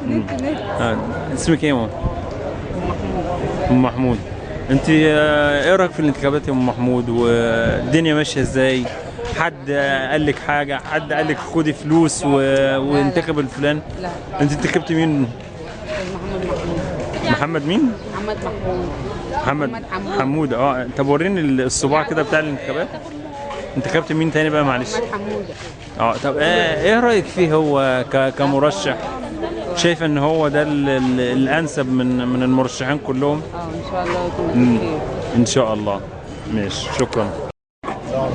نت نت. اسمك ايه يا ماما؟ ام محمود. انت ايه رايك في الانتخابات يا ام محمود، والدنيا ماشية ازاي؟ حد قال لك حاجة؟ حد قال لك خدي فلوس وانتخب الفلان؟ لا. انت انتخبتي مين؟ محمد محمود. محمد مين؟ محمد محمود. محمد حمود. طب وريني الصباع كده بتاع الانتخابات. انتخبت مين تاني بقى معلش؟ محمد حموده. طب ايه رايك فيه هو كمرشح؟ شايف ان هو ده الانسب من المرشحين كلهم؟ ان شاء الله يكون خير ان شاء الله. ماشي، شكرا.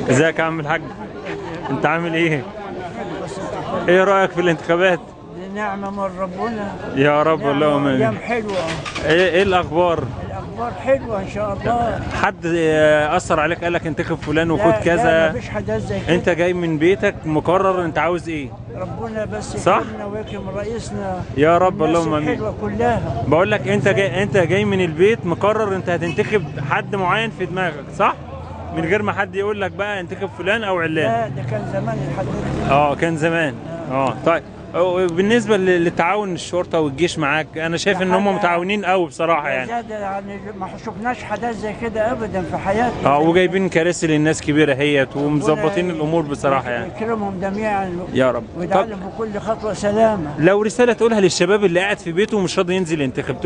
ازيك يا عم الحاج؟ انت عامل ايه؟ ايه رايك في الانتخابات؟ نعمة من ربنا يا رب، اللهم امين. ايام حلوة. ايه الاخبار؟ الاخبار حلوة ان شاء الله. حد اثر عليك قال لك انتخب فلان وخد كذا؟ لا، مفيش حد زي كده. انت جاي من بيتك مقرر انت عاوز ايه؟ ربنا بس يكرمنا ويكرم رئيسنا يا رب، اللهم امين. الحلوة كلها. بقول لك انت جاي من البيت مقرر انت هتنتخب حد معين في دماغك، صح؟ من غير ما حد يقول لك بقى انتخب فلان او علان. لا، ده كان زمان الحديث. كان زمان. طيب بالنسبة للتعاون الشرطة والجيش معاك، انا شايف ان هم متعاونين قوي بصراحة يعني. يعني ما شفناش حدث زي كده ابدا في حياتنا. وجايبين كراسي للناس كبيرة اهيت ومظبطين الامور بصراحة يعني. يكرمهم جميعا يا رب، ويجعلهم بكل خطوة سلامه. لو رسالة تقولها للشباب اللي قاعد في بيته ومش راضي ينزل ينتخب،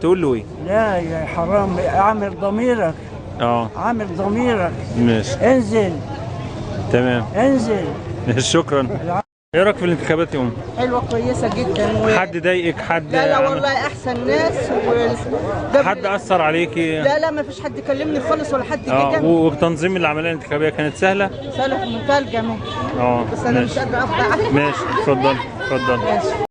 تقول له ايه؟ لا يا حرام، عامل ضميرك. عامل ضميرك. ماشي، انزل. تمام، انزل. شكرا. ايه رايك في الانتخابات يا ام؟ حلوة، كويسة جدا. حد ضايقك؟ حد؟ لا لا والله، احسن ناس. حد اثر عليكي؟ لا لا، ما فيش حد كلمني خالص ولا حد جه جنبي. وتنظيم العملية الانتخابية كانت سهلة؟ سهلة في منتهى الجمال. بس انا مش قادرة اقطع. ماشي، اتفضل اتفضل.